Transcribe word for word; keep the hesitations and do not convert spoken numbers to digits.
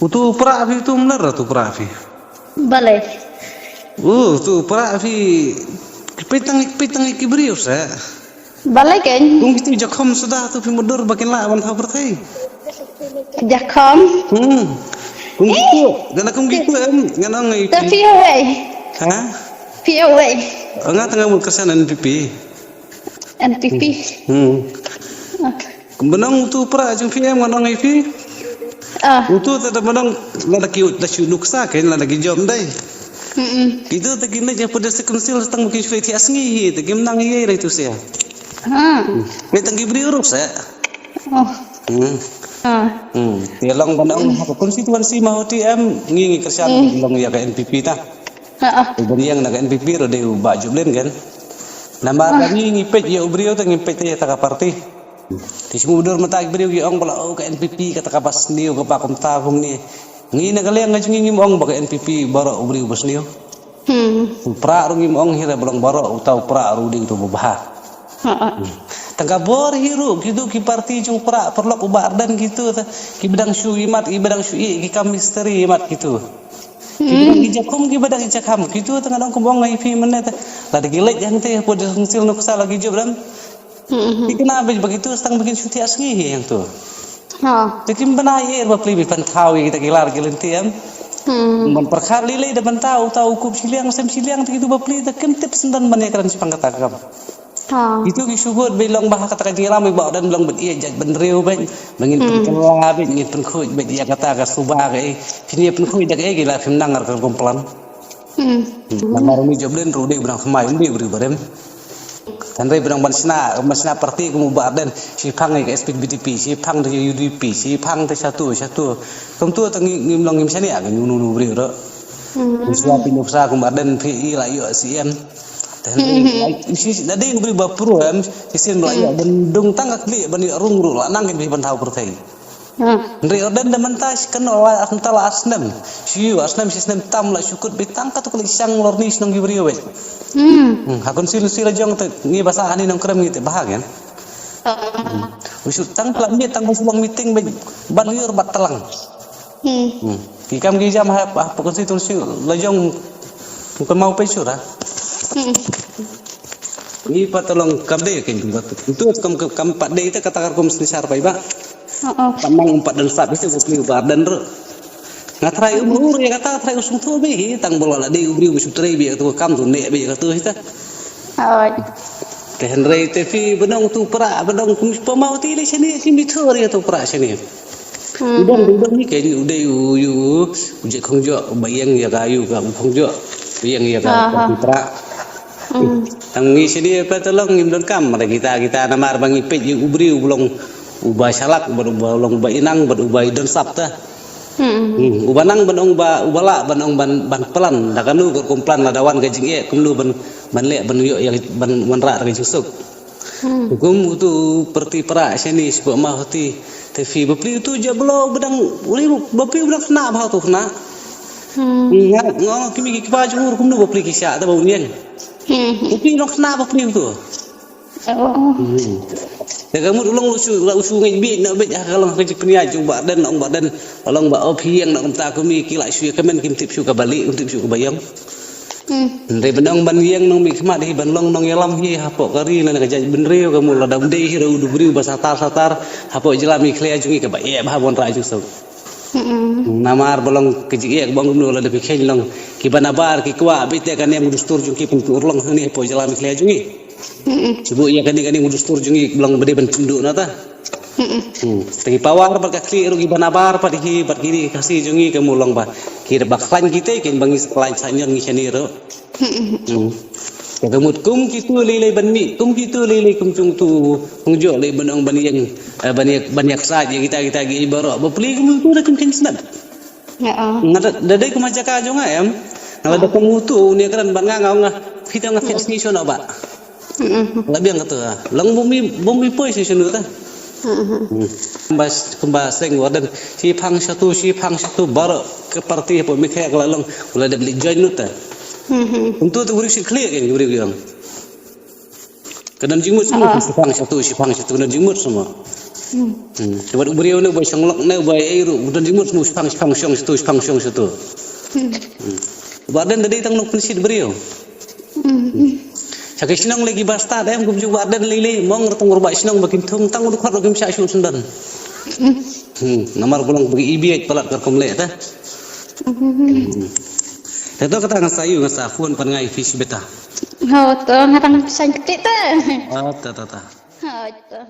Utu pra phi tu mlar tu pra phi. Balei? Utu pra phi. Pitang pitang ki briew sa. Balei kein? Kung kitu jakhom suda tu phi mudur bakin la ban thaw pyrthei. Jakhom. Hmm. Kung kitu. Gana kung kitu em ngana ngai. Ta phi wei. Ha? Phi wei. Nga tanga mut kesan N P P. N P P. Hmm. Benang utu pra jong phi em ngana ngai phi. Ah. Utu ta da benang la da ki da shu nuksa kein la da ki jom dai. Hmm. Kitu ta ki ne je pada second seal tang ki shu ti asngi hi ta ki menang ye rai tu sia. Ha. Wei tang ki briew ruh sa. Oh. Hmm. Ha. Hmm. Te long ban ong ha konstituensi Mawhati em ngi ngi kershan long ya ka N P P ta. Ha. Ban yang na ka N P P ro de ba jublen kan. Namar ngi ngi pet ya u briew ta ngi pet ya ta ka parti. Te shu dur mata ki briew ki ong bala oh ka N P P kata ka ba sniew ka ba kumta kum ni. Ngi na ka liang nga jong ngi ngi ong ba ka N P P baroh u briew ba sniew. Hmm. Pra ru ngim ong hi re ba long baroh uta u pra ru ding tu ba bha. Ha. Tang ka bor hi ru kitu ki parti jong pra parlok u ba Ardent kitu ta ki bedang shu imat i bedang shu i ki kam misteri imat kitu. Ki bedang ki jakhum ki bedang ki jakham kitu tang dang kum ong ngai phi mane ta. La de ki lek jang te po de sung sil nuk sa la ki job dan. Ki kena bej ba kitu stang ba kin shu thiah sngi hi hangtu. Ha. Te kim bana ïa ba pli bi pan thaw ïa kita ki lar ki lynti em. Ban pyrkhat lei lei da ban thaw thaw kup shiliang sem shiliang te kitu ba pli te kim tip sendon ban ïa kren shipang kata ka kam. Ha. Kitu ki shu bud bi long ba ha kata ka jingïalam ba dan long ban ïa jait ban riew bej. Ba ngin pynkylla bej ngin pynkhuid bej ïa kata ka suba ka ei. Phin ïa pynkhuid da ka ei ki la phim nang ar ka rukom plan. Hmm. Namar umi job len ruh dei benang khmai umi bri barem. Hynrei benang ban shna ban shna parti kum u ba Ardent shi phang ka S P P T P shi phang te U D P shi phang te shatu shatu. Kum tu ta ngi ngim long ngim shane ka nyu nu nu bri ro. Hmm. Ngi swa pi nuksa kum Ardent phi i la ïoh C M. Te hynrei shi da dei bri ba pro em shi sin la ïoh ban dung tang ka kli ban ïoh rung ruh la nang kin bi ban thaw pyrthei. Hynrei Ardent da mynta shi kynnoh la mynta la ar snem. Shi yu ar snem shi snem tam la shu kut beit tang katu kali shang lorni shnong ki briew beit. Hmm, ha konstituensi la jong te ngi ba sah hani Nongkrem ngi te bha kan. U shu tang pla miet tang ba shu long meeting beit ban lur bat tlang. Hmm. Ki kam ki jam ha ha konstituensi la jong kan mau pe shu ra. Ngi pat long kam dei kin tu tu kam kam pat dei te kata kar kum sni sar pai ba. Pat nang um pat dan sap ite bukli ba dan ro. Nga trai um ur ya kata trai usung tu be hi tang bolo la dei ubri usung trai be tu kam tu ne be tu hita. Te hynrei te phi benong tu pra benong kum pamau ti le shani kim bi thori tu pra shani. Udang udang ni ke udei u yu u je khong jo ba yang ya ga yu ga khong jo ba yang ya ga pra. Tang ngi shini pa tolong ngim don kam da kita kita namar ba ngi pej yu ubri u blong uba shalak ba uba long ba inang ba uba idon sap ta. Uba nang ban ong ba uba la ban ong ban ban plan da kanu ko kum plan la dawan ka jingeh kumnu ban ban leh ban yo ya ban wanrah ka jingsuk. Kum utu perti pra shani sipok ma hoti te phi bapli utu ja blo bedang uri bapli bedang khna ba tu khna. Nga nga kimi ki kpa jur kumnu bapli ki sha ta ba unian. Upi long khna bapli utu. Te ka mut long usu la usu ngai bi na bet ha ka long ka jipnia jung ba den long ba den long ba ophiang na kumta kumi ki la shu ka men kim tip shu ka bali kim tip shu ka bayang. Hynrei benong ban ïeng nong mih khmat hi ban long nongïalam hi hapoh ka ri lane ka jaitbynriew ka mut la dam dei hi ruh u dubri u ba satar satar hapoh jylla Meghalaya jong ngi kaba eh bha ban rah jong suk. Namar ba long ka jingeh ka bang kumno la da phi kheiñ long kiba nabar ki kwah beit te ka niam u dustur jong ki pyntur long hangne hapoh jylla Meghalaya jong ngi. Shu buh ïa kane kane u dustur jong ngi long ba dei ban pynduh na ta. Te ki pawar bad ka khlieh ruh kiba nabar bad hi bad kine ki Khasi jong ngi ka mut long ba ki da ba khlaiñ ki te kin ba ngi sa khlaiñ sa ñion ngi shane ruh. Te ka mut kum kitu lei lei ban mih kum kitu lei lei kum jong tu hung joh lei ban ong ban ïeng ban ïa ban ïa ksaj ïa kita kita ki baroh ba pli kum tu da kum kin snem. Nga da dei kum ha jaka jong nga em. Nga la da kum utu ne kran ban nga nga nga phi ta nga phi sngi shon ba. La biang kata long bumi bumi poi si shinu ta. Kumba kumba seng warden si phang satu si phang satu baroh ke parti hapoh Meghalaya ka la long la da beli join nu ta. Kumtu tu urik si khlieh kan urik yang. Ka nam jingmut semua si phang satu si phang satu nam jingmut semua. Hmm. Te bad u briew ne ba shong lok ne ba ei ruh, u don jingmut snu shipang shipang shong shatu shipang shong shatu. Hmm. Ba den da dei tang nok pynshit briew. Hmm. Sha ki shnong le ki bastad em kum ju ba den lei lei mong rtong ruh ba shnong ba kim thung tang u dkhot ruh kim shah shu sendon. Hmm. Namar ba long ba ki ibiat palat kar kum le ta. Hmm. Te to kata nga sa yu nga sa phone pan ngai fish beta. Ho to nga tang pesan kti ta. Ah, ta ta ta. Ho to.